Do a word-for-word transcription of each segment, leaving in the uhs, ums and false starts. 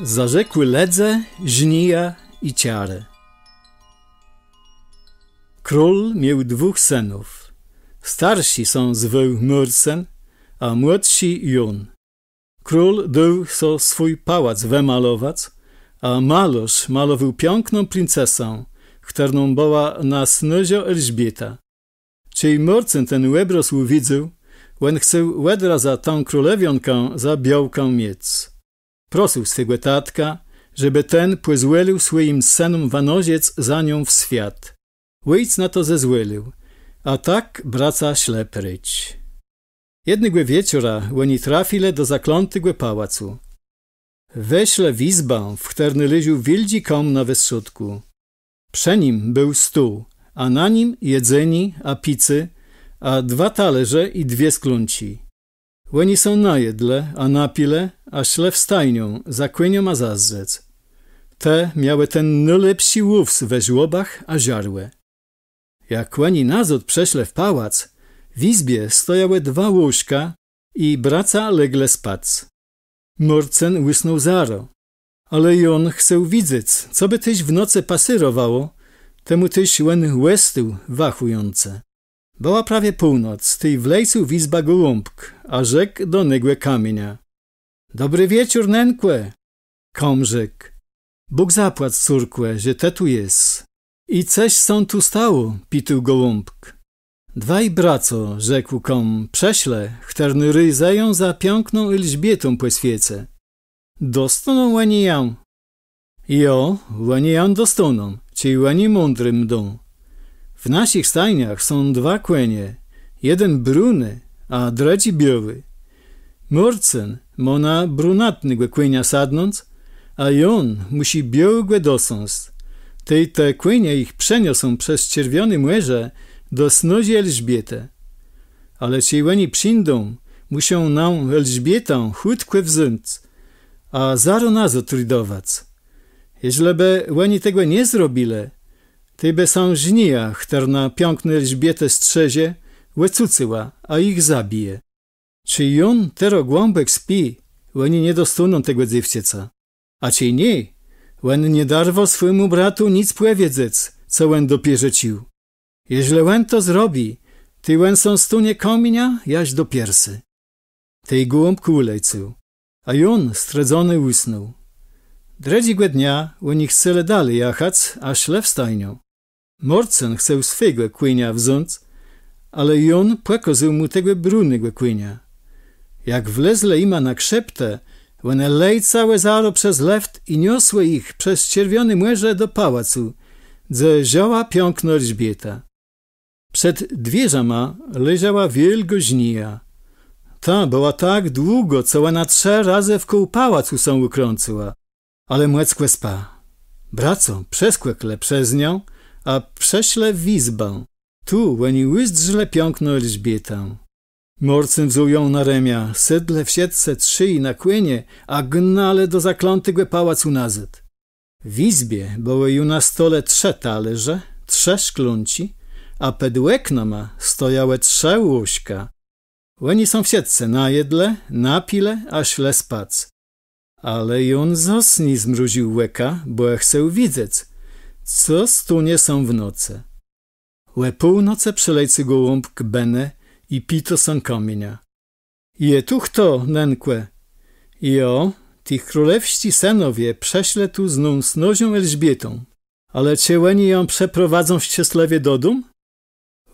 Zarzekłi lëdze, żnija i czarë. Król miôł dwóch sënów. Starszi sã zwôł Môrcën, a młodszi Jón. Król dôł so swój pałac wëmalowac, a malôrz malowôł piãkną princesã, chtërną bëła na snôżô Elżbiéta. Czej Môrcën ten òbrôz ùwidzôł, òn chcôł òd razu tã królewiónkã za białkã miec. Prosył swégò tatka, żebë ten pòzwòlił swòjim sënóm wanożëc za nią w swiat. Òjc na to zezwòlił, a tak bracô szlë précz. Jednégò wieczora òni trafilë do zaklãtégò pałacu. Weszlë w jizbã, w chtërny leżôł wiôldżi kam na westrzódkù. Przë nim béł stół, a na nim jedzenié a picé, a dwa talérze i dwie sklónczi. Òni sã najedlë a napilë, a szlë w stajniã za kòniama zazdrzec. Te miałë ten nôlepszi òws we żłobach a żarłë. Jak òni nazôd przëszlë w pałac, w jizbie stojałë dwa łóżka i bracô leglë spac. Môrcën ùsnął zarô. Ale Jón chcôł widzec, co bë téż w nocë pasérowało, temù téż òn òstôł wachùjącë. Bëła prawie północ, tej wlecôł w jizbã gòłąbk, a rzekł do negò kamienia: Dobri wieczór, nënkò! Kam rzekł: Bóg zapłac, córkò, że të tu jes. I cëż sã tu stało? Pitôł gòłąbk. Dwaj bracô, rzekł kam, przëszlë, chtërny rézëją za piãkną Elżbiétą pò swiece. Dostóną òni jã? Jo, òni jã dostóną, czej òni mądri mdą. W naszich stajniach są dwa kònie, jeden bruny, a drëdżi biôłi. Môrcën mô na brunatnégò kònia sadnąc, a Jón mùszi biôłégò dosąsc. Tej te kònie jich przeniosą przez czerwioné mòrze do snôżi Elżbiétë. Ale czej òni przińdą, mùszą nã Elżbiétã chùtkò wząc, a zarô nazôd ridowac. Jeżlë bë òni tegò nie zrobilë, tej bë sã żnija, chtërna piãkną Elżbiétã strzeże, òcucëła, a jich zabije. Czej Jón terô głãbòk spi, òni nie dostóną tegò dzéwczãca. A czej nié, òn nie darwô swòjémù bratu nick pòwiedzec, co òn dopiérze czuł. Jeżlë òn to zrobi, tej òn sã stónie kamieniã jaż do piersy. Tej gòłąbk ùlecôł, a Jón strëdzony ùsnął. Drëdżégò dnia òni chcelë dali jachac, a szlë w stajniã. Môrcën chcôł swégò kònia wząc, ale Jón pòkôzôł mù tegò brunégò kònia. Jak wlezlë jima na krzeptã, òne lecałë zarô przez lëft i niosłë jich przez czerwioné mòrze do pałacu, dze żëła piãknô Elżbiéta. Przed dwiérzama leżała wiôlgô żnija. Ta bëła tak długô, co òna trzë razë wkół pałacu sã òkrącëła. Ale mòckò spa. Bracô przeskòklë przez niã, a przëszlë w jizbã. Tu òni ùzdrzelë piãkną Elżbiétã. Môrcën wzął jã na remiã, sedlë wszëtcë trzej na kònie, a gnalë do zaklãtégò pałacu nazôd. W jizbie bëłë ju na stole trzë talérze, trzë szklónczi, a pòd òknama stojałë trzë łóżka. Òni sã wszëtcë najedlë, napilë, a szlë spac. Ale Jón zôs nie zmrużił òka, bò chcôł widzec, co stónie sã w nocë. Ò północë przëlecôł gòłąbk bënë i pitô sã kamienia: Je tu chto, nënkò? Jo, ti królewsczi sënowie przëszlë tu z ną snôżą Elżbiétą. Ale czë òni jã przëprowadzą szczeslëwie do dóm?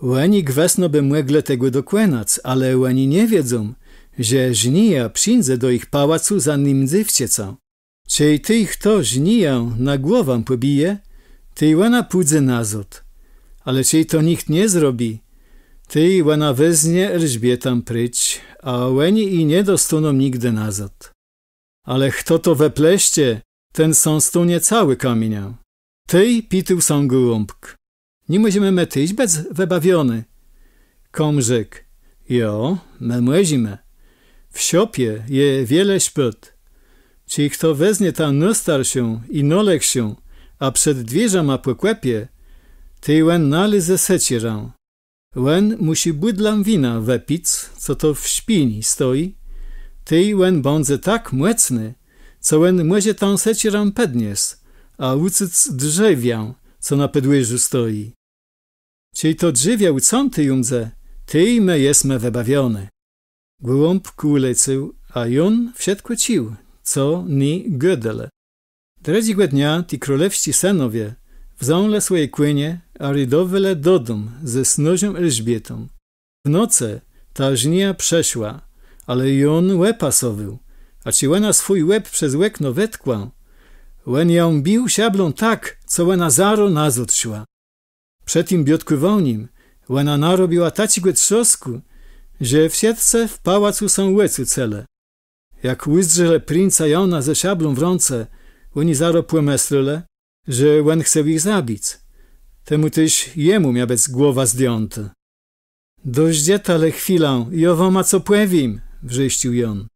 Òni gwësno bë mòglë tegò dokònac, ale òni nie wiedzą, że żnija przińdze do jich pałacu za nym dzéwczãcã. Czej tej chto żnijã na głowã pòbije, tej òna pùdze nazôd. Ale czej to nicht nie zrobi, tej òna weznie Elżbiétã précz, a òni ji nie dostóną nigdë nazôd. Ale chto to wëplesce, ten sã stónie całi kamieniã. Tej pitôł sã gòłąbk: Ni mòżemë më téż bëc wëbawiony? Kam rzekł: Jo, më mòżemë. W szopie je wiele szpôd. Czej chto weznie tã nôstarszą i nôlëchszą, a przed dwiérzama pòkòpie, tej òn nalézë sekerã. Òn mùszi bùdlã wina wëpic, co to w szpini stoji, tej òn bãdze tak mòcny, co òn mòże tã sekerã pòdniesc, a ùcąc drzewiã, co na pòdwòrzu stoji. Czej to drzewiã ùcãté ju mdze, tej më jesmë wëbawioné. Gòłąbk ùlecył, a Jón wszëtkò czuł, co òni gôdelë. Drëdżégò dnia ti królewsczi sënowie wzãlë swòje kònie, a ridowelë dodóm ze snôżą Elżbietą. W nocë ta znija przëszła, ale Jón òpasowôł, a czej òna swój łeb przez òkno wetkła, òn jã bił szablą tak, co òna zarô nazôd szła. Przë tim biôtkòwanim òna narobiła taczégò trzôskù, że wszëtcë w pałacu sã òcëcëlë. Jak ùzdrzelë princa Jana ze szablą w rãce, òni zarô pòmëslelë, że òn chce jich zabic. Temù téż jemù mia bëc głowa zdjãtô. Dożdżëta le chwilã, jô wama co pòwiém, wrzeszcził Jón.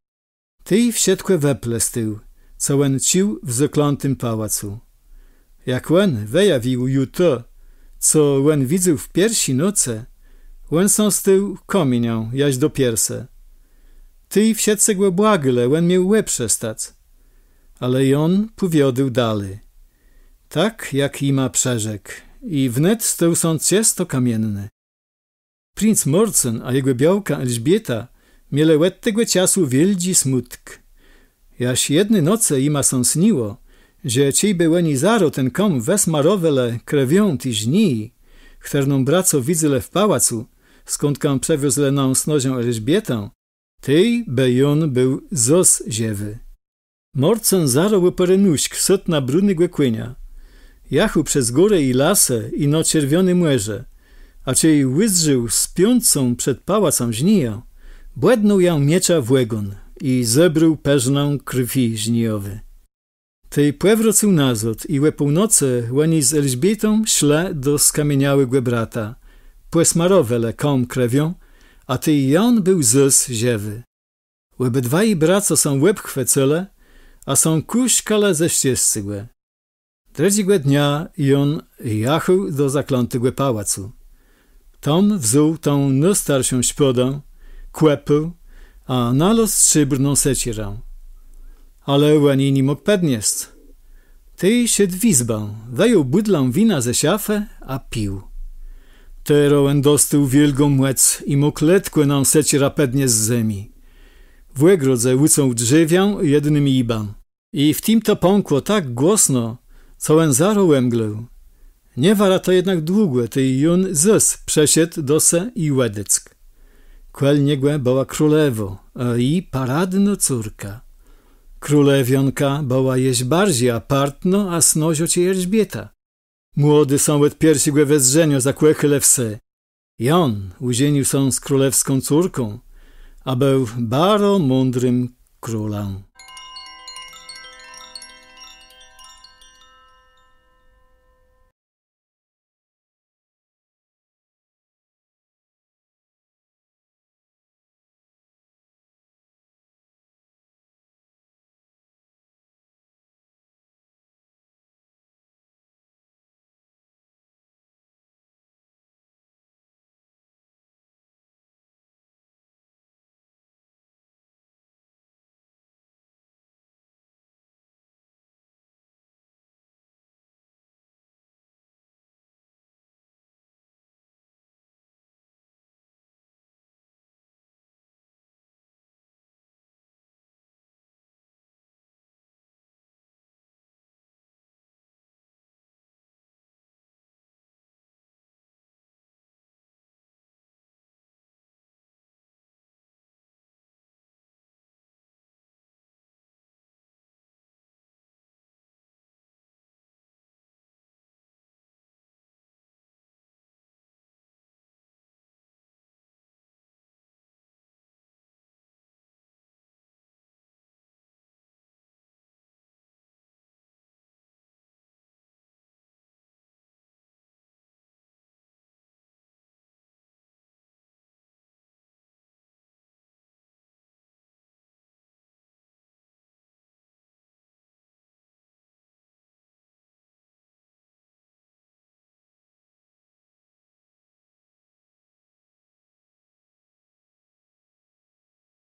Tej wszëtkò wëplestôł, co òn czuł w zaklãtim pałacu. Jak òn wëjawił ju to, co òn widzôł w pierszi nocë, òn sã stôł kamieniã jaż do piersë. Tej wszëtcë gò błagelë, òn miôł òprzestac. Ale Jón pòwiôdôł dali, tak jak jima przërzekł, i wnet stôł sã czësto kamienny. Princ Môrcën a jegò białka Elżbieta mielë òd tegò czasu wiôldżi smùtk. Jaż jedny nocë jima sã sniło, że czejbë òni zarô ten kam wësmarowelë krewią ti zniji, chtërną bracô widzelë w pałacu, skądka przëwiozlë nã snôżą Elżbietã, tej bë Jón béł zôs żëwi. Môrcën zarô ò pòrénk sôdł na brudnégò kònia. Jachôł przez górë i lasë i na Czerwioné Mòrze, a czej ùzdrzôł spiącą przed pałacã znijã, bòdnął jã mieczã w ògón i zebrôł përznã krwi znijowi. Tej pòwrócył nazôd i ò północë òni z Elżbietą szlë do skamieniałégò brata. Pòsmarowelë kam krewią, a tej Jón béł zôs żëwi. Òbëdwaji bracô sã òbchwëcëlë, a sã kùszkalë ze szczescégò. Drëdżégò dnia Jón jachôł do zaklãtégò pałacu. Tam wzął tã nôstarszą szpôdã, kòpôł, a nalôzł strzébrną sekerã. Ale òn ji ni mógł pòdniesc. Tej szedł w jizbã, wëjął bùdlã wina ze szafë a pił. Terô òn dostôł wiôlgą mòc i mógł letkò nã sekerã pòdniesc z zemi. W ògrodze ùcął drzewiã jednym jibã. I w tim to pãkło tak głosno, co òn zarô òmglôł. Nie wara to jednak długò, tej Jón zôs przëszedł do se i òdeckł. Kòl niegò bëła królewô, a ji paradnô córka. Królewiónka bëła jesz barżi apartnô a snôżô czej Elżbieta. Młodi sã òd pierszégò wezdrzeniô zakòchelë w se. Jón ùżenił sã z królewską córką, a béł baro mądrim królã.